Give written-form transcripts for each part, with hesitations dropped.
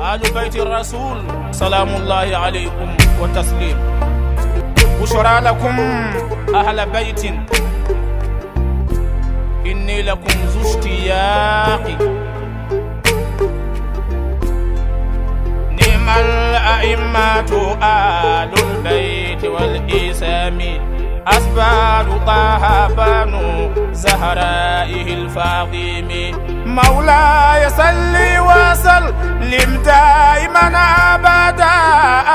آل بيت الرسول سلام الله عليكم وتسليم. بشرى لكم أهل بيت إني لكم ذو اشتياق. نعم الأئمة آل البيت والإسام أسبال طه بنو زهرائه الفاطم. مولاي صل وسلم دائما أبدا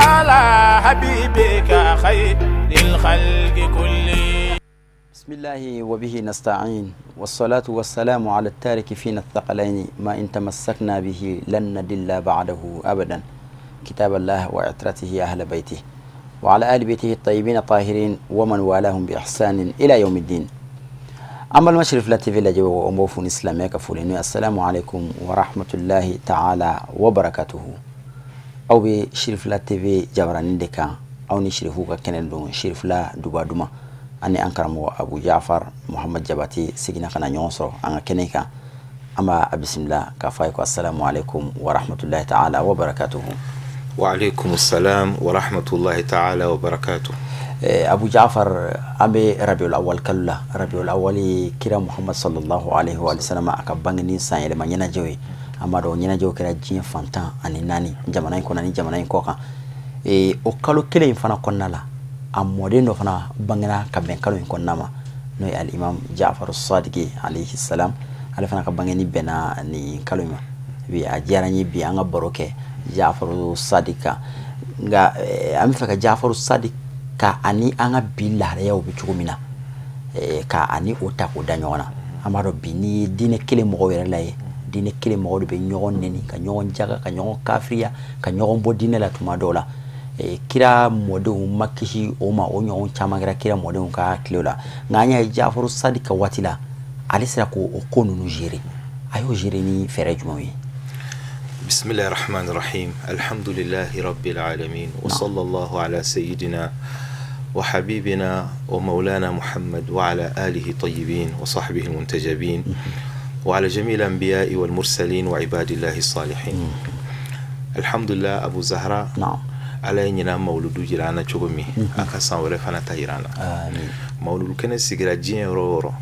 على حبيبك خير الخلق كلهم. بسم الله وبه نستعين، والصلاة والسلام على التارك فينا الثقلين، ما إن تمسكنا به لن ندل بعده أبدا، كتاب الله وعترته أهل بيته وعلى آل بيته الطيبين الطاهرين ومن والاهم بإحسان إلى يوم الدين. أما المشرف لا تي في لجو وأموفون إسلامي كفولين، السلام عليكم ورحمة الله تعالى وبركاته. أو بشرف لا تي في جبرانين دكا أو نشرفوك كنلون شرف لا دوبا دوما. أني أنكرمو أبو جعفر محمد جباتي سيجنا كنا نيونسو أنا كنيكا. أما بسم الله كفايكو السلام عليكم ورحمة الله تعالى وبركاته. وعليكم السلام ورحمة الله تعالى وبركاته. أبو جعفر أبي ربيع الأول كلا ربيع الأول كرا محمد صلى الله عليه وسلم أكبرني سان يلما ينجوي أما دو ينجو كرا جين فانتان أني ناني جمانين كوناني جمانين كوكا أكلو كلا ينفنا كنا لا أمودين دو فنا بعنا كبن كلو يكون نما نوع الإمام جعفر الصادق عليه السلام على فنا كبنني بنا ني كلو ما بي أجيراني بي أنا بروكة جعفر الصادق nga amfaka Jafaru Sadiq ka ani anga bila ya obichumina ka ani ota ko danyona amaro bini dine kele mo were lay dine kele mo be nyon neni ka nyon jaga ka nyon kafriya ka nyon bodine la tuma dola kira modo makishi oma onyo chamagra kira modo ka kleola nganya Jafaru Sadiq ka watila alisra ko okonu nu jere ayo jere ni fere jumawi. بسم الله الرحمن الرحيم، الحمد لله رب العالمين، وصلى الله على سيدنا وحبيبنا ومولانا محمد وعلى آله الطيبين وصحبه المنتجبين وعلى جميع الأنبياء والمرسلين وعباد الله الصالحين. الحمد لله أبو زهراء. نعم. على إننا مولود جيرانا تشومي أكاسان ورفنا تيرانا. مولود كان سيجرا جين رورو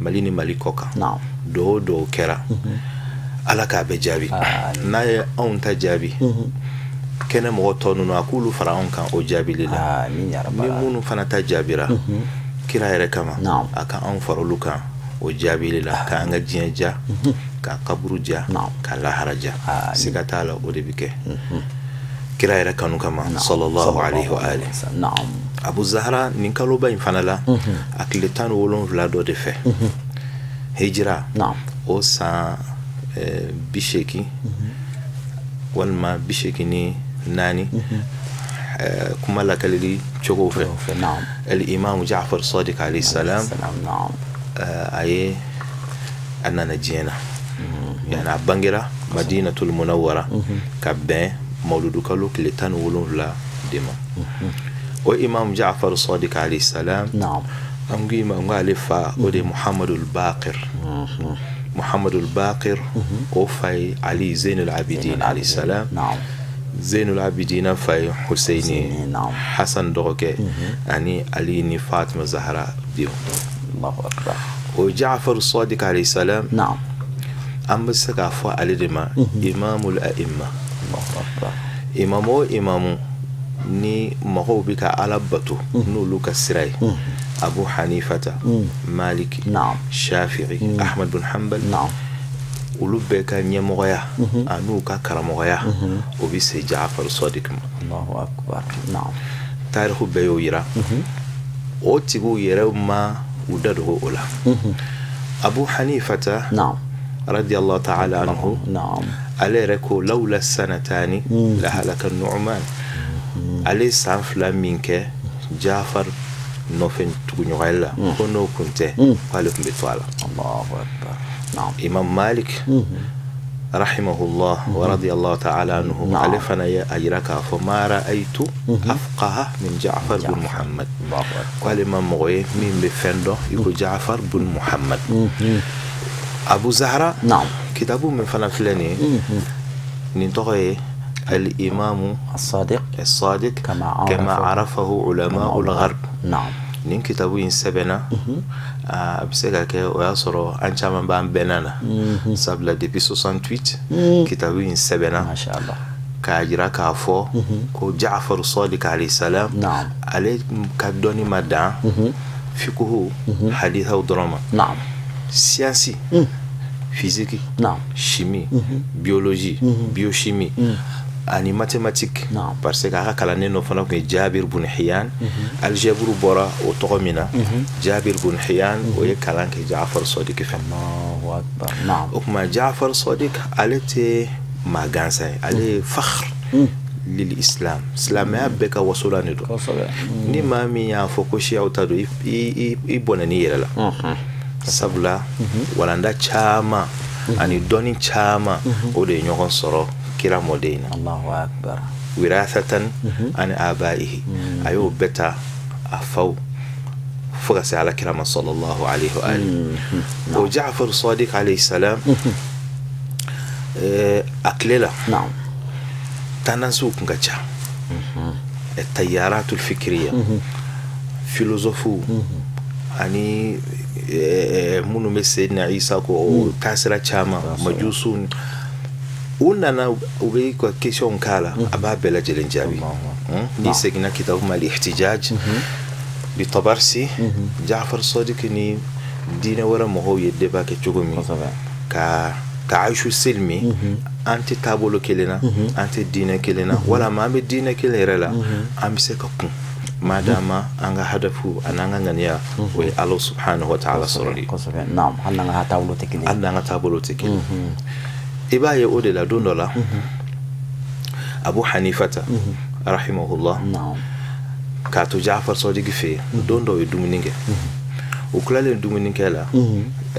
ماليني ماليكوكا. نعم. دو دو كرا. Ala k'a bɛɛ jaabi n'a ye anw ta jaabi kɛnɛ mɔgɔ tɔ ninnu a k'olu fara anw kan o jaabili la ni minnu fana ta jaabira kira yɛrɛ kama a ka anw fara olu kan o jaabili la k'an ka diɲɛ ja ka kaburu ja ka lahara ja siga t'a la o de bɛ kɛ kira yɛrɛ kanu kama sallallahu alaihi wa alihi. Abu Zahra nin kaloba in fana la a tile 17 dɔ de fɛ hijira o san 84 walima 84 kuma lakalili cogo fɛ al-imam Ja'far Sadiq alayhi salam a ye a nana diɲɛ na yani a bangera Madinatul Munawwara ka bɛn mawludu kalo tile 17 de ma. O imam Ja'far Sadiq alayhi salam an ko i ma n ko ale fa o de Muhammadul Baqir. محمد الباقر وفاي علي زين العابدين عليه السلام. نعم. زين العابدين فاي حسيني. نعم. حسن دوكي يعني علي ني فاطمه زهراء ديو. الله اكبر. وجعفر الصادق عليه السلام. نعم. ام بسكا فا علي دما امام الائمه. الله اكبر. امامو امامو ni mɔgɔw bɛ ka Ala bato n'olu ka sira ye Abu Hanifata, Maliki, Shafi'i, Ahmad bin Hanbal, olu bɛɛ ka ɲɛmɔgɔya an'u ka karamɔgɔya o bɛ se Ja'far Sadiq ma. Allahu akbar. Tariku bɛɛ y'o yira o tigiw yɛrɛ ma u da dogo o la. Abu Hanifata radiyallahu ta'ala anhu ale yɛrɛ ko lawla sanatani la halaka Nu'man. Ale san 2 min kɛ Ja'far nɔfɛ tuguɲɔgɔnya la ko n'o kun tɛ k'ale tun bɛ to a la. Allahu akbar. Imam Malik rahimahullah wa radiyallahu ta'ala anhu ale fana ye a yira k'a fɔ ma ra'aytu afqaha min Ja'far bin Muhammad k'ale ma mɔgɔ ye min bɛ fɛn dɔn i ko Ja'far bin Muhammad. Abu Zahra kitabu min fana filɛ nin ye nin tɔgɔ ye al-imamu as-sadiq kama arafahu ulama al-gharb. Naam. Nin kitabu in sɛbɛnna, a bɛ se ka kɛ o y'a sɔrɔ an caman b'an bɛnna na, sabula depuis 68 kitabu in sɛbɛnna. Masha Allah. K'a jira k'a fɔ ko Ja'far Sadiq alayhi salam ale ka dɔnni ma dan fiqhu hadithaw dɔrɔn ma. Naam. Science, physique, chimie, biologie, biochimie ani mathématique, parce que a ka kalanden dɔ fana tun ye Jabir bun Hiyan. Algèbre bɔra o tɔgɔ min na, Jabir bun Hiyan, o ye kalan kɛ Ja'far Sadiq fɛ. Allahu akbar. Naam. O tuma Ja'far Sadiq ale tɛ maa gansan ye, ale ye fakhr lil islam, silamɛya bɛɛ ka wasolan de don. Ni maa min y'a fɔ ko siyaw ta don, i bɔnɛ n'i yɛrɛ la, sabula walanda caman ani dɔnni caman o de ye ɲɔgɔn sɔrɔ kira mɔden in na. Allahu akbar. Wirasatan ani abaihi, a y'o bɛɛ ta a faw fo ka se ala kira ma sallallahu alayhi wa alihi. O Ja'far Sadiq alayhi salam, a tile la tandansiw kun ka ca, tayyaratul fikriya, philosophe ani minnu bɛ Seydina Isa ko o taasira caman, majusu, u nana u bɛ ka question k'a la, a b'a bɛɛ lajɛlen jaabi. N'i seginna kitabu ma al-ihtijaj bi Tabarsi, Ja'far Sadiq ni diinɛ wɛrɛ mɔgɔw ye débat kɛ cogo min ka ta'ayishu silmi, an tɛ taabolo kelen na, an tɛ diinɛ kelen na, walama an bɛ diinɛ kelen yɛrɛ la, an bɛ se ka kun madama an ka hadafu ani an ka ŋaniya o ye Ala subhanahu wa ta'ala sɔrɔli. Kosɛbɛ. Naam. Hali n'an ka taabolo tɛ kelen ye. Hali n'an ka taabolo tɛ kelen. I b'a ye o de la don dɔ la Abu Hanifata rahimahullah k'a to Ja'far Sadiq fɛ yen, don dɔ u ye dumuni kɛ, u tilalen dumuni kɛ la,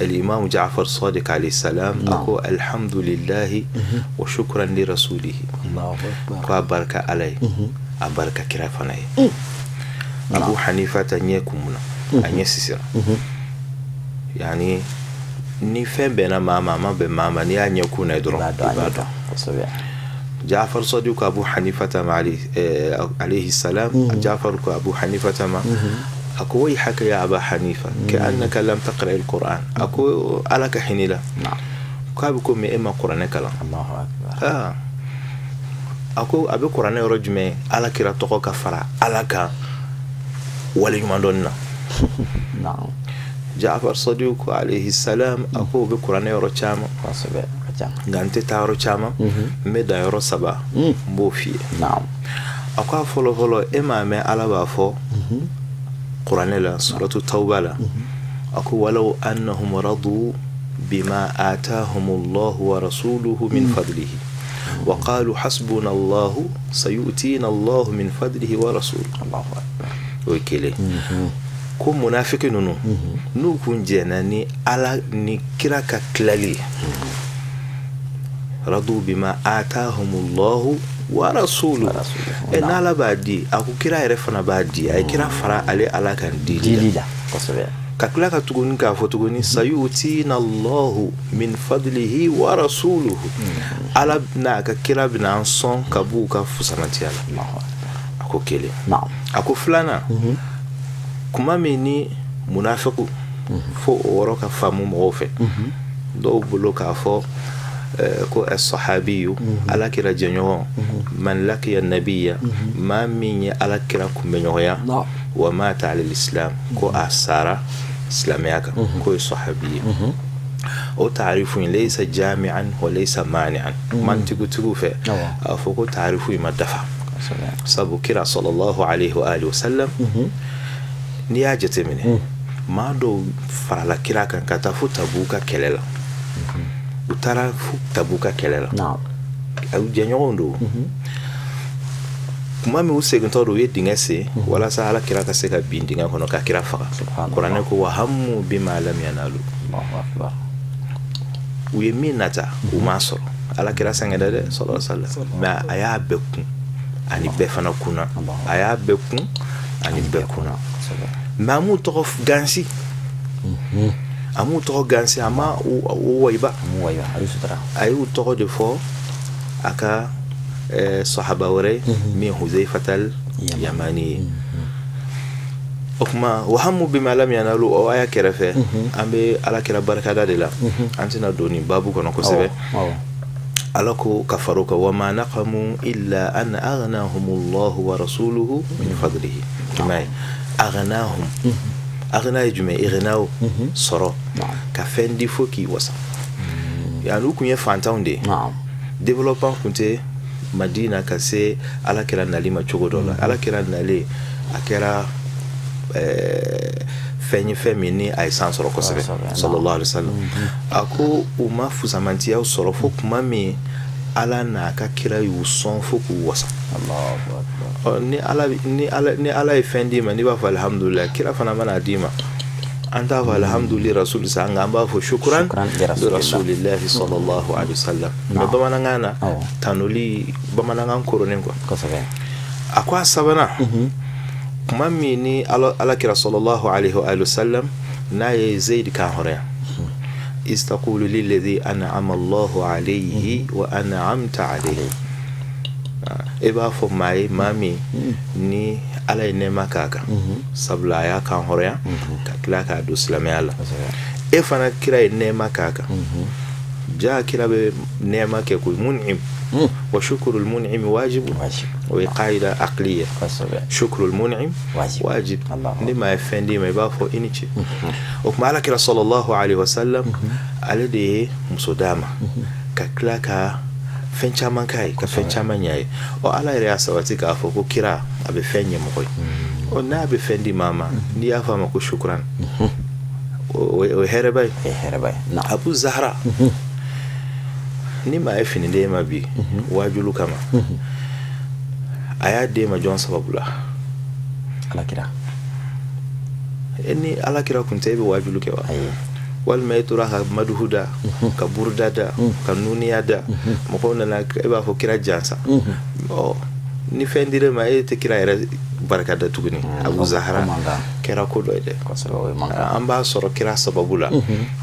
al-imam Ja'far Sadiq alayhi salam a ko alhamdulillahi wa shukran li rasulihi, ko a barika Ala ye, a barika kira fana ye. Abu Hanifata ɲɛ kumuna, a ɲɛ sisira, yani ni fɛn bɛnna maa ma, a ma bɛn maa ma, n'i y'a ɲɛ kun na dɔrɔn i b'a dɔn. Ja'far Sadiq ko Abu Hanifata ma alayhi salam, Ja'far ko Abu Hanifata ma, a ko wayhaka ya Aba Hanifa ka'annaka lam taqra al-Qur'an, a ko Ala ka hinɛ la, k'a bɛ komi e ma kuranɛ kalan. Allahu akbar. A ko a bɛ kuranɛ yɔrɔ jumɛn Ala kira tɔgɔ ka fara Ala kan waleɲuman dɔnni na? Naam. Ja'far Sadiq alayhi salam a ko o bɛ kuranɛ yɔrɔ caman, nka n tɛ taa yɔrɔ caman, n bɛ dan yɔrɔ saba, n b'o f'i ye. Naam. A ko a fɔlɔ fɔlɔ, e m'a mɛn Ala b'a fɔ kuranɛ la suratu Tawba la, a ko walaw annahum radu bima atahumullahu wa rasuluhu min fadlihi wa qalu hasbuna Allahu sayu'tina Allahu min fadlihi wa rasuluhu. Allahu akbar. O ye kelen. Ko munafiki ninnu n'u kun jɛnna ni Ala ni kira ka tilali ye, radu bima atahumullahu wa rasuluhu, n'Ala b'a di, a ko kira yɛrɛ fana b'a di, a ye kira fara ale Ala kan dili la. Kosɛbɛ. Ka tila ka tuguni k'a fɔ tuguni sayu'tina Allahu min fadlihi wa rasuluhu, Ala n'a ka kira bɛna an sɔn ka b'u ka fusamantiya la. A ko kelen. A ko filanan, kuma min ni munafiku fo o yɔrɔ ka faamu mɔgɔw fɛ, dɔw bolo k'a fɔ ko as-sahabiyu, Ala kira jɛɲɔgɔn, man laqiya nabiyya, maa min ye Ala kira kunbɛɲɔgɔnya, wa mata ala al-islam, ko a sara silamɛya kan, k'o ye sahabi ye. O taarifu in laysa jami'an wa laysa mani'an, mantigutigiw fɛ a fɔ ko taarifu in ma dafa, sabu kira sallallahu alayhi wa alihi wa sallam, n'i y'a jateminɛ, maa dɔw farala kira kan ka taa fo Tabuka kɛlɛ la, u taara fo Tabuka kɛlɛ la, u jɛɲɔgɔnw don. Kuma min u segintɔ don, u ye dingɛ sen walasa Ala kira ka se ka bin dingɛ kɔnɔ ka kira faga. Kuranɛ ko wa hammu bima lam yanalu, u ye min nata u m'a sɔrɔ. Ala kira sɛgɛnna dɛ sallallahu alaihi wasallam, mais a y'a bɛɛ kun ani bɛɛ fana kunna, a y'a bɛɛ kun ani bɛɛ kunna. Mais a m'u tɔgɔ gansi, a m'u tɔgɔ gansi, a ma u wayiba, a y'u tɔgɔ de fɔ a ka sahaba wɛrɛ min Huzaifatal Yamani. O kuma wa hammu bima lam yanalu, o aya kɛrɛfɛ an bɛ Ala kira barikada de la, an tɛna don nin baabu kɔnɔ kosɛbɛ. Ala ko ka far'o kan, wa ma naqamu illa an aghnahumullahu wa rasuluhu min fadlihi. I m'a ye, aghnahum, aghna ye jumɛn? Ighnaw, sɔrɔ, ka fɛn di fo k'i wasa. Yani u kun ye fantanw de ye, développement kun tɛ Madina ka se Ala kira nali ma cogo dɔ la. Ala kira nalen a kɛra fɛn ye, fɛn min ni a ye san sɔrɔ kosɛbɛ, sallallahu alaihi wasallam. A ko u ma fusamantiyaw sɔrɔ fo kuma min Ala n'a ka kira y'u sɔn fo k'u wasa. Ni Ala ye fɛn d'i ma, n'i b'a fɔ alhamdulillah, kira fana mana d'i ma, an t'a fɔ alhamdulillah rasul sa, nka an b'a fɔ shukran li rasulillahi sallallahu alaihi wasallam. Mais bamanankan na tanuli bamanankan koronnen quoi. A ko a sabanan, kuma min ni Ala kira sallallahu alaihi wa sallam n'a ye Zaid kan hɔrɔnya, istaqulu lilladhi an'ama Allahu alayhi wa an'amta alayhi. E b'a fɔ maa ye, maa min ni Ala ye nɛɛma k'a kan, sabula a y'a kan hɔrɔnya ka tila k'a don silamɛya la. E fana kira ye nɛɛma k'a kan, ja kira bɛ nɛɛma kɛ koyi, mun'im wa shukrul mun'im wajib, o ye qaida aqliya, shukrul mun'im wajib. Ni maa ye fɛn d'i ma, i b'a fɔ i ni ce. O tuma Ala kira sallallahu alaihi wasallam ale de ye muso d'a ma ka tila ka fɛn caman k'a ye, ka fɛn caman ɲɛ a ye. Ɔ Ala yɛrɛ y'a sabati k'a fɔ ko kira a bɛ fɛn ɲɛ mɔgɔ ye. Ɔ n'a bɛ fɛn di maa ma, n'i y'a fɔ a ma ko shukran, o ye hɛrɛba ye. Abu Zahra, ni maa ye fini d'e ma bi waajulu kama, a y'a d'e ma jɔn sababu la? Ala kira. E ni Ala kira kun tɛ, e bɛ waajulu kɛ wa? Walima e tora ka maduhu da, ka buruda da, ka nuniya da, mɔgɔw nana e b'a fɔ kira jansa. Ɔ ni fɛn dir'e ma, e tɛ kira yɛrɛ barika da tuguni. Abu Zahra kɛra ko dɔ ye dɛ. An b'a sɔrɔ kira sababu la,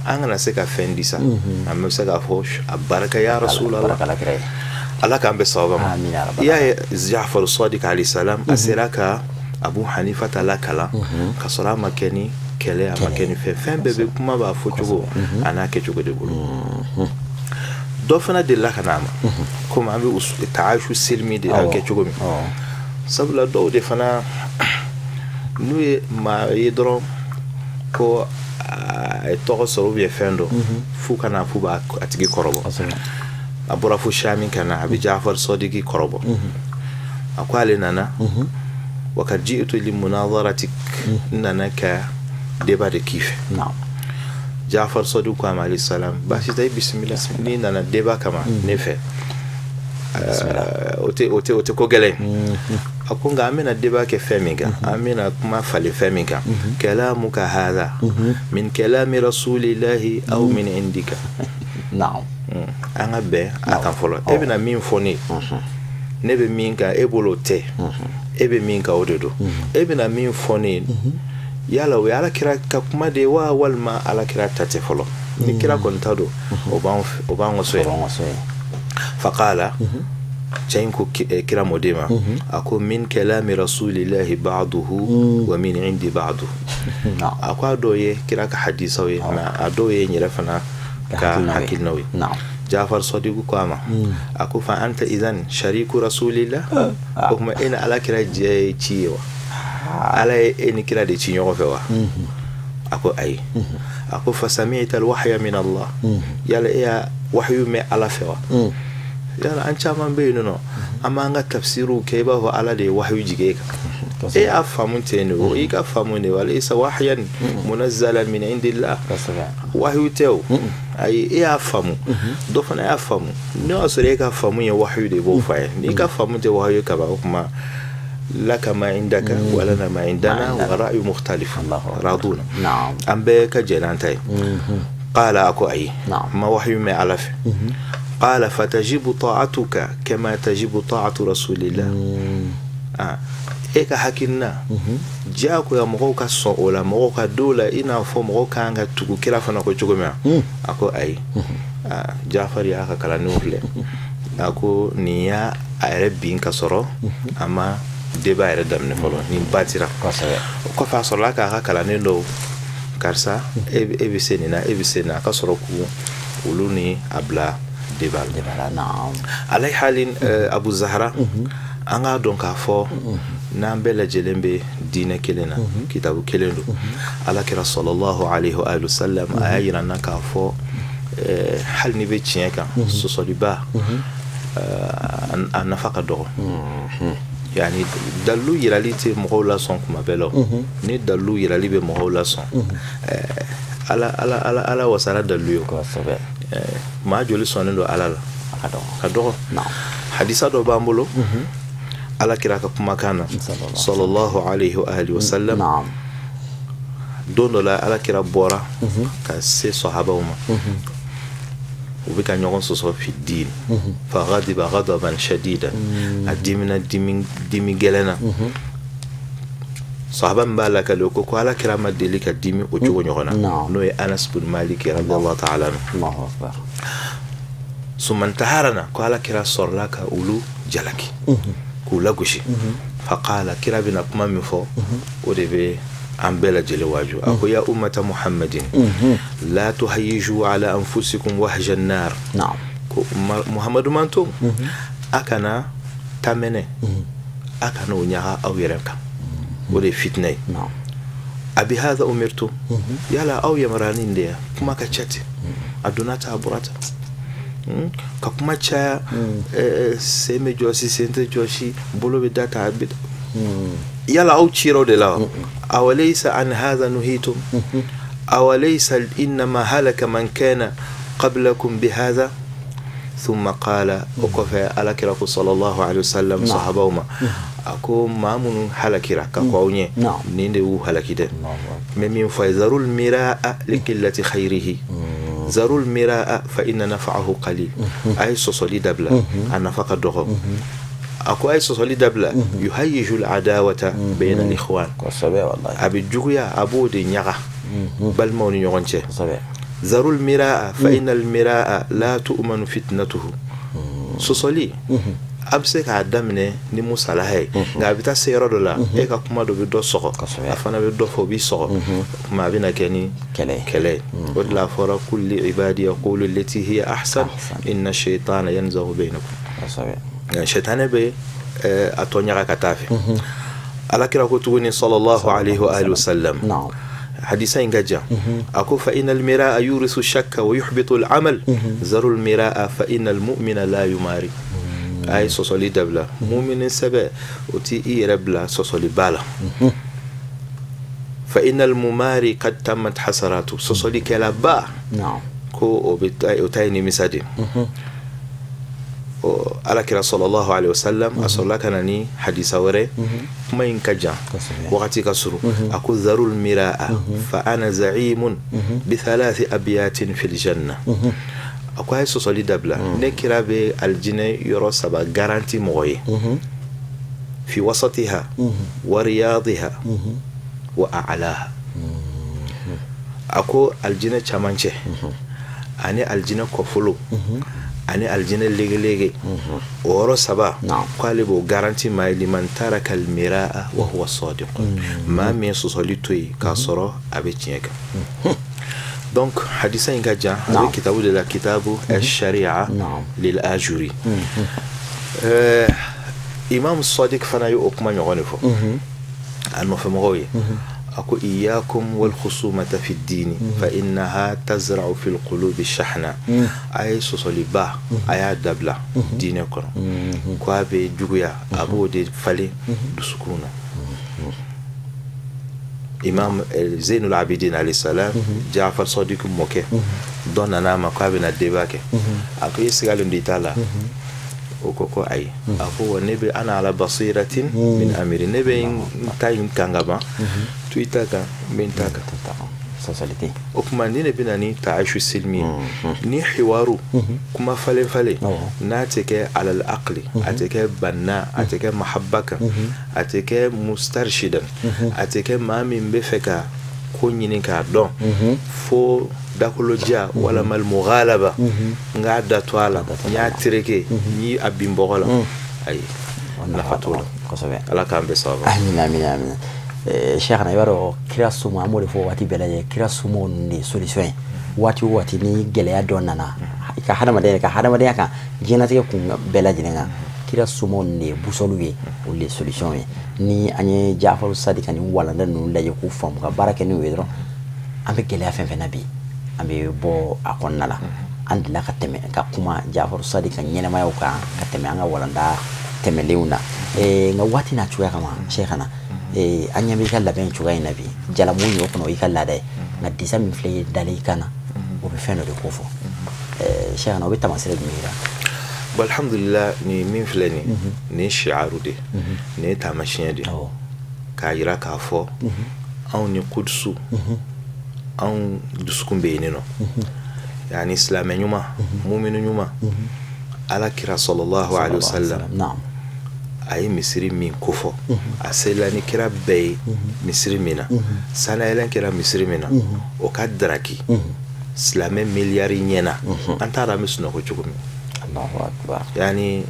an kana se ka fɛn di sa, an bɛ se k'a fɔ a barika ya Rasulallah. Ala k'an bɛ sababa ma. I y'a ye Ja'far Sadiq alayhi salam, a sera ka Abu Hanifa ta lakalan ka sɔrɔ a ma kɛ ni kɛlɛ, a ma kɛ ni fɛn, fɛn bɛɛ bɛ kuma b'a fɔ cogo a n'a kɛcogo de bolo. Dɔ fana delila ka n'a ma, komi an bɛ taashu silmi de a bɛ kɛ cogo min, sabula dɔw de fana n'u ye maa ye dɔrɔn ko a ye tɔgɔ sɔrɔ ou bien fɛn dɔ, f'u ka na f'u b'a a tigi kɔrɔbɔ. A bɔra fo Shami ka na, a bɛ Ja'far Sadiq kɔrɔbɔ. A ko ale nana, wa kad ji'tu li munadharatik, n nana ka débat de k'i fɛ. Ja'far Sadiq ko a ma alayhi salam, baasi tɛ, i bisimila, n'i nana débat kama ne fɛ, o tɛ ko gɛlɛn. A ko nka an bɛna débat kɛ fɛn min kan, an bɛna kuma falen fɛn min kan, kalamuka hadha min kalami rasulillahi aw min indika. An ka bɛn a kan fɔlɔ. E bɛna min fɔ ne ye, ne bɛ min kan e bolo tɛ, e bɛ min kan o de don. E bɛna min fɔ ne ye, yala o ye Ala kira ka kuma de ye wa, walima Ala kira ta tɛ fɔlɔ? Ni kira kɔni ta don, o b'an ka so yan. Faqala, cɛ in ko kira mɔden ma, a ko min kalami rasulillahi ba'duhu wa min indi ba'duhu. A ko a dɔw ye kira ka hadisaw ye, mais a dɔw ye n yɛrɛ fana ka hakilinaw ye. Ja'far Sadiq ko a ma, a ko fa anta idhan shariku rasulillah, o kuma e ni Ala kira jɛ ye ci ye wa? Ala ye e ni kira de ci ɲɔgɔn fɛ wa? A ko ayi. A ko fa sami'ta alwahya min Allah, yala e y'a wahyu mɛn Ala fɛ wa? Yala an caman bɛ yen nɔ, an b'an ka tafsiriw kɛ i b'a fɔ Ala de ye wahyu jigin e kan. E y'a faamu ten de, o i ka faamu de, walaysa wahyan munazzalan min indillah, wahyu tɛ o. Ayi, e y'a faamu, dɔ fana y'a faamu. N'o y'a sɔrɔ e ka faamu ye wahyu de, i b'o fɔ a ye. N'i ka faamu tɛ wahyu kaban, o kuma laka ma indaka wa lana ma indana wa ra'yu mukhtalif raduna, an bɛɛ ka jɛ n'an ta ye. Qala, a ko ayi, ma wahyu mɛn Ala fɛ. Qala fatajibu ta'atuka kama tajibu ta'atu rasulillah. E ka hakilina diyagoya mɔgɔw ka sɔn o la, mɔgɔw ka don la, i n'a fɔ mɔgɔw kan ka tugu kira fana ko cogo min. A ko ayi. Ja'far y'a ka kalandenw filɛ, A ko nin y'a a yɛrɛ bin ka sɔrɔ a ma débat yɛrɛ daminɛ fɔlɔ, nin batira. O kɔfɛ a sɔrɔla k'a ka kalanden dɔw, karisa e bɛ se nin na, e bɛ se nin na, a ka sɔrɔ k'u olu ni a bila débat la. Alayi halin Abu Zahra, an k'a dɔn k'a fɔ n'an bɛɛ lajɛlen bɛ diinɛ kelen na, kitabu kelen don. Ala kira sallallahu alayhi wa sallam a y'a yira n na k'a fɔ hali n'i bɛ tiɲɛ kan, sɔsɔliba a nafa ka dɔgɔ. Yani dalilu yirali tɛ mɔgɔw lasɔn kuma bɛɛ la. Ni dalilu yirali bɛ mɔgɔw lasɔn, ala ala ala ala wasara dalilu ye. Maa joli sɔnnen don ala la? Ka dɔgɔ. Hadisa dɔ b'an bolo, ala kira ka kumakan na sallallahu alayhi wa alihi wa sallam. Don dɔ la ala kira bɔra ka se sahabaw ma, u bɛ ka ɲɔgɔn sɔsɔ fi diin. Fa ghadiba ghadaban shadidan, a dimina dimi gɛlɛn na. Sahaba min b'a lakale o ko ko ala kira ma deli ka dimi o cogo ɲɔgɔn na, n'o ye Anas bin Malik radiyallahu ta'ala anhu. Summa intaharana, ko ala kira sɔrɔla ka olu jalaki k'u lagosi. Fa qala, kira bɛna kuma min fɔ o de bɛ an bɛɛ lajɛlen waaju. A ko ya ummata Muhammadin la tuhayyiju ala anfusikum wahja an-nar. Ko Muhammadu manto, a kana tamɛnɛ, a kana o ɲaga aw yɛrɛ kan, o de ye fitinɛ ye. A bi hadha umirtum, yala aw yamaruyara nin de ya? Kuma ka ca ten, a donna ta a bɔra ta, ka kuma caya, sen bɛ jɔsi, sen tɛ jɔsi, bolo bɛ da ta, a bɛ yala aw cira o de la wa? Awalaysa an hadha nuhitum, awalaysa innama halaka man kana qablakum bihadha. Thumma qala, o kɔfɛ ala kira ko sallallahu alayhi wa sallam sahabaw ma, a ko maa minnu halakira ka kɔ aw ɲɛ, nin de y'u halaki dɛ. N bɛ min fɔ a ye, zarul miraa liqillati khayrihi, zarul miraa fa inna naf'ahu qalil. A ye sɔsɔli dabila, a nafa ka dɔgɔ. A ko a ye sɔsɔli dabila, yuhayyiju al-adawata bayna al-ikhwan, a bɛ juguya, a b'o de ɲaga balimaw ni ɲɔgɔn cɛ. Zarul miraa fa inna al-miraa la tu'manu fitnatuhu. Sɔsɔli a bɛ se k'a daminɛ ni musalaha ye, nka a bɛ taa se yɔrɔ dɔ la, e ka kuma dɔ bɛ dɔ sɔgɔ, a fana bɛ dɔ fɔ, o b'i sɔgɔ, o tuma a bɛna kɛ ni kɛlɛ ye. O de la a fɔra kulli ibadi yaqulu allati hiya ahsan inna shaytana yanzaghu bainakum. Sɛtanɛ bɛ a tɔ ɲaga ka taa fɛ. Ala kira ko tuguni sallallahu alayhi wa alihi wa sallam, hadisa in ka jan, a ko fa inna al-miraa yurisu shakka wa yuhbitu al-amal, zarul miraa fa inna al-mu'mina la yumari. A ye sɔsɔli dabila, mumini sɛbɛ o ti i yɛrɛ bila sɔsɔliba la. Fa inna al-mumari qad tammat hasaratu, sɔsɔlikɛlaba ko o bɛ o ta ye nimisa de. Ala kira sallallahu alayhi wa sallam a sɔrɔla ka na ni hadisa wɛrɛ, kuma in ka jan, wagati ka surun. A ko zarul miraa fa ana za'imun bi thalathi abyatin fil janna. A ko a ye sɔsɔli dabila, ne kira bɛ alijinɛ yɔrɔ saba garanti mɔgɔ ye, fi wasatiha wa riyadiha wa a'laha. A ko alijinɛ camancɛ ani alijinɛ kɔfolo ani alijinɛ legelege, o yɔrɔ saba k'ale b'o garanti maa ye, liman taraka al-miraa wa huwa sadiq, maa min ye sɔsɔli to yen k'a sɔrɔ a bɛ tiɲɛ kan. Donc hadisa in ka jan, a bɛ kitabu de la, kitabu al-sharia lil ajuri. Imam Sadiq fana ye o kuma ɲɔgɔn de fɔ a nɔfɛmɔgɔw ye. A ko iyyakum wal khusumata fi ddini fa innaha tazra'u fil qulubi shahna. A ye sɔsɔliba a y'a dabila diinɛ kɔnɔ, ko a bɛ juguya, a b'o de falen dusukun na. Imam Zainul Abidin alayhi salam, Jafar Sadiq mɔkɛ dɔ nana a ma k'a bɛna débat kɛ. A ko i sigalen don i ta la? O ko ko ayi. A ko wa ne bɛ ana ala basiratin min amiri, ne bɛ n ta in kan ka ban, to i ta kan, n bɛ n ta kan. O tuma ni ne bɛna ni ta'ashu silmi ni hiwaru, kuma falen falen, n'a tɛ kɛ alal aqli, a tɛ kɛ banna, a tɛ kɛ mahabba kan, a tɛ kɛ mustarshidan, a tɛ kɛ maa min bɛ fɛ ka ko ɲini k'a dɔn fo dakoloja walama al-mughalaba n k'a da to a la n y'a tereke n y'i a bin bɔgɔ la ayi nafa t'o la kosɛbɛ ala k'an bɛɛ sababu amina amina amina Cheikhna i b'a dɔn kira suma an b'o de fɔ waati bɛɛ lajɛlen kira sumaw ninnu de ye solution ye waati o waati ni gɛlɛya dɔ nana i ka hadamadenya ka hadamadenya kan diɲɛlatigɛ kun bɛɛ lajɛlen kan kira sumaw ninnu de ye busɔliw ye olu de ye solution ye ni an ye Jafaru Sadi ka nin walanda ninnu lajɛ k'u faamu ka baara kɛ n'u ye dɔrɔn an bɛ gɛlɛya fɛn fɛn na bi an bɛ bɔ a kɔnɔna la an delila ka tɛmɛ ka kuma Jafaru Sadi ka ɲɛnɛmayaw kan ka tɛmɛ an ka walanda tɛmɛlenw na nka waati n'a cogoya kama Cheikhna an ɲɛ b'i ka labɛn cogoya in na bi jalamu ye o kɔnɔ o y'i ka laada ye nka disa min filɛ i dalen i kan na o bɛ fɛn dɔ de ko fɔ Cheikhna o bɛ taamasiyɛn jumɛn yira bon alhamdulillah ni min filɛ nin nin ye shi'aru de nin ye taamasiyɛn de k'a yira k'a fɔ anw ni kudusu anw dusukun bɛ yen nɔ yani silamɛ ɲuman muminu ɲuman ala kira sallallahu alaihi wasallam a ye misiri min kofɔ a selila ni kira bɛɛ ye misiri min na sanayɛlɛn kɛra misiri min na o ka daraki silamɛ miliyari ɲɛna an t'a dɔn an bɛ sunɔgɔ cogo min Allahu akbar yani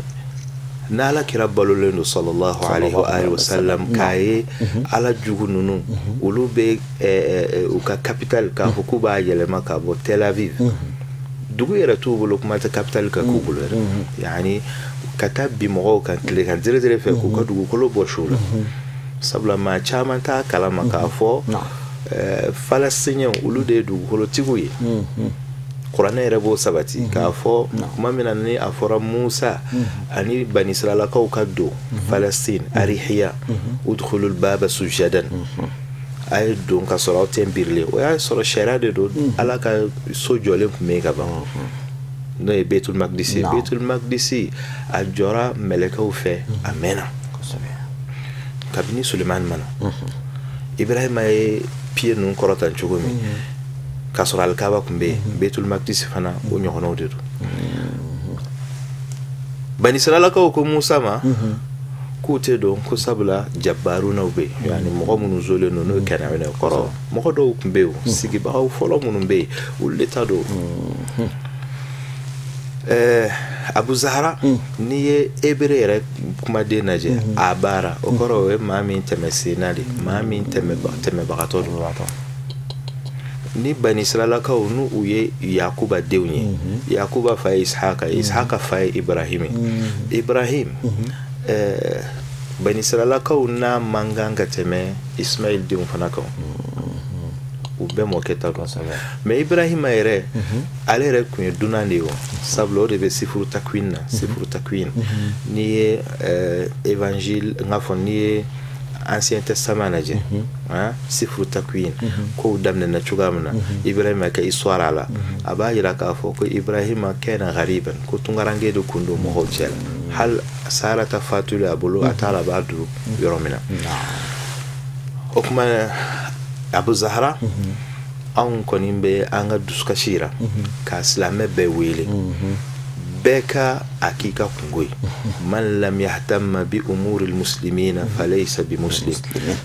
n'ala kira balolen don sallallahu alaihi wa alihi wasallam k'a ye ala jugu ninnu olu bɛ u ka capital k'a fɔ k'u b'a yɛlɛma ka bɔ Tel Aviv dugu yɛrɛ t'u bolo kuma tɛ capital ka k'u bolo yɛrɛ yani ka taa bi mɔgɔw kan tile kan dere fɛ k'u ka dugukolo bɔ su la sabula maa caman t'a kalama k'a fɔ Falastiniyɛnw olu de ye dugukolotigiw ye kuranɛ yɛrɛ b'o sabati k'a fɔ tuma min na ni a fɔra Musa ani banisiralakaw ka don Palestine Arihiya udkhulul baba sujadan a ye don ka sɔrɔ aw tɛ birilen o y'a sɔrɔ sariya de don ala ka so jɔlen tun bɛ yen ka ban n'o ye Beitul Maqdisi Beitul Maqdisi a jɔra mɛlɛkɛw fɛ a mɛnna kabini Sulemani mana Ibrahima ye pied ninnu kɔrɔta cogo min k'a sɔrɔ alikaba tun bɛ yen Beitul Maqdisi fana o ɲɔgɔnnaw de don banisiralakaw ko Musa ma k'u tɛ don ko sabula jabarunaw bɛ yen yani mɔgɔ minnu zolen don n'o ye kɛnɛwɛnɛ kɔrɔ mɔgɔ dɔw tun bɛ yen sigibagaw fɔlɔ minnu bɛ yen olu de ta don Abu Zahara n'i ye Ebere yɛrɛ kumaden lajɛ a baara o kɔrɔ o ye maa min tɛmɛ senna de maa min tɛmɛbagatɔ don ni banisiralakaw n'u u ye Yakuba denw ye Yakuba fa ye Ishaka ye Ishaka fa ye Ibrahim Ibrahim banisiralakaw n'a man kan ka tɛmɛ Ismail denw fana kan u bɛɛ mɔkɛ ta don mais Ibrahima yɛrɛ ale yɛrɛ tun ye dunan de ye o sabula o de bɛ sifuru takwin na sifuru takwin n'i ye évangile n k'a fɔ n'i ye Ancien Testament lajɛ sifuru takwin kow daminɛna cogoya min na Ibrahima ka histoire a la a b'a yira k'a fɔ ko Ibrahima kana ghariban ko tunkaranke de kun don mɔgɔw cɛ la hali Sarata fatuli a bolo a t'a la a b'a don yɔrɔ min na o tuma Abu Zahara anw kɔni bɛ an ka dusukasi yira ka silamɛ bɛɛ wele bɛɛ ka a k'i ka kungo ye man lam yahtamma bi umuri almuslimina falaysa bi muslim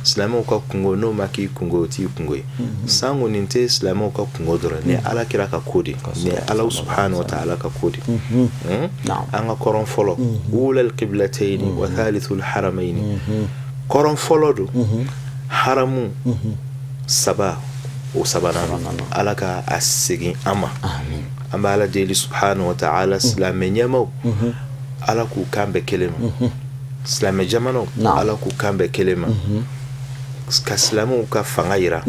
silamɛw ka kungo n'o ma k'i kungo o t'i kungo ye sango nin tɛ silamɛw ka kungo dɔrɔn ni ala kira ka ko de ni ala subhanahu wa ta'ala ka ko de an ka kɔrɔn fɔlɔ ulal qiblatayni wa thalithul haramayni kɔrɔn fɔlɔ don haramu saba o sabanan ala ka a segin an ma an bɛ ala deli subhanahu wa ta'ala silamɛ ɲɛmaw ala k'u kan bɛn kelen ma silamɛ jamanaw ala k'u kan bɛn kelen ma ka silamɛw ka fanga yira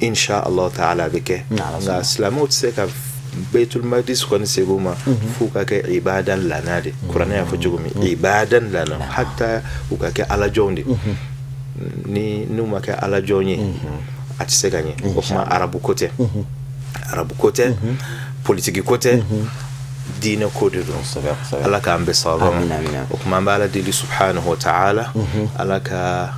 insha Allah ta'ala a bɛ kɛ nka silamɛw tɛ se ka Beitul Maqdis kɔni segin u ma f'u ka kɛ ibadan lana de kuranɛ y'a fɔ cogo min ibadan lana hatta u ka kɛ ala jɔnw de ni n'u ma kɛ ala jɔn ye a tɛ se ka ɲɛ o kuma arabu ko tɛ arabu ko tɛ politiki ko tɛ diinɛ ko de don ala k'an bɛɛ sababa ma o kuma an bɛ ala deli subhanahu wa ta'ala ala ka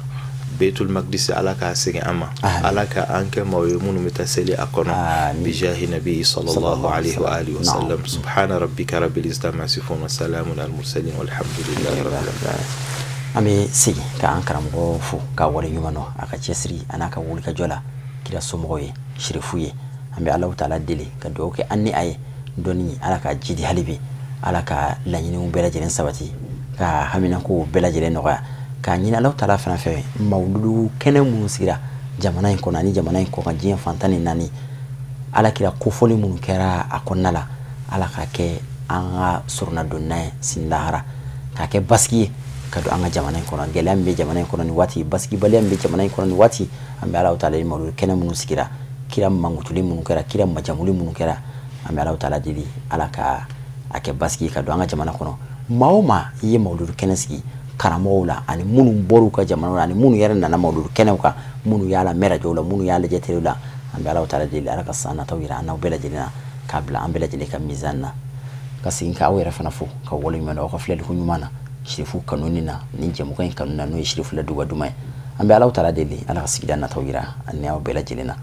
Beitul Maqdis ala k'a segin an ma ala ka an kɛ maaw ye minnu bɛ taa seli a kɔnɔ bijahi nabi sallallahu alaihi wa alihi wa sallam subhana rabbika rabbil izzati amma yasifun wa salamun al mursalin walhamdulillahi rabbil alamin an bɛ segin k'an karamɔgɔ fo k'a wale ɲuman dɔn a ka cɛsiri a n'a ka wulikajɔ la kira somɔgɔw ye sirifu ye An bɛ Alahu taala deli ka dugawu kɛ an ni a ye dɔnni, Ala ka jidi hali bi, Ala ka laɲiniw bɛɛ lajɛlen sabati, ka haminakow bɛɛ lajɛlen nɔgɔya, k'a ɲini Alahu taala fana fɛ mawuludu kɛnɛ minnu sigira jamana in kɔnɔ ani jamana in kɔkan diɲɛ fan 14, Ala kira kofɔli minnu kɛra a kɔnɔna la, Ala ka kɛ an ka sɔrɔnadonna ye sini lahara, k'a kɛ basigi ye ka don an ka jamana in kɔnɔ. Gɛlɛya min bɛ jamana in kɔnɔ nin waati, basigibaliya min bɛ jamana in kɔnɔ nin waati, an bɛ Alahu taala ye mawuludu kɛnɛ minnu sigira, kira mankutuli minnu kɛra, kira majamuli minnu kɛra, an bɛ Alahu taala deli Ala ka a kɛ basigi ka don an ka jamana kɔnɔ. Maa o maa i ye mawuludu kɛnɛ sigi karamɔgɔw la ani minnu bɔr'u ka jamana la ani minnu yɛrɛ nana mawuludu kɛnɛw kan, minnu y'a lamɛn rajow la, minnu y'a lajɛ telew la, an bɛ Alahu taala deli Ala ka san nataw yira an n'aw bɛɛ lajɛlen na, k'a bila an bɛɛ lajɛlen ka mizan na. Ka segin ka aw yɛrɛ fana fo ka waleɲuman dɔn aw ka filɛliko ɲuman na, Sirifu kanuni na, ni jɛmukan in kanu na, n'o ye Sirifu Laduba Duman ye. An bɛ Alahu taala deli Ala ka sigida nataw yira ani aw bɛɛ lajɛlen na.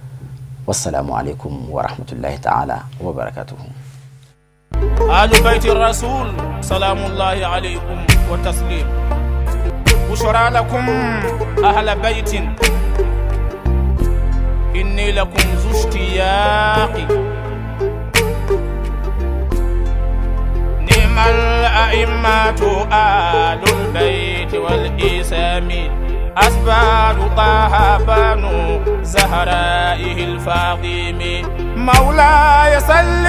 Wassalamu alaikum wa rahmatullahi ta'ala wa barakatuhu. آل بيت الرسول سلام الله عليكم وتسليم. بشرى لكم أهل بيت إني لكم ذو اشتياق. نعم الأئمة آل البيت والإسام، أسبال طه بنو زهرائه الفاطم. مولاي صل.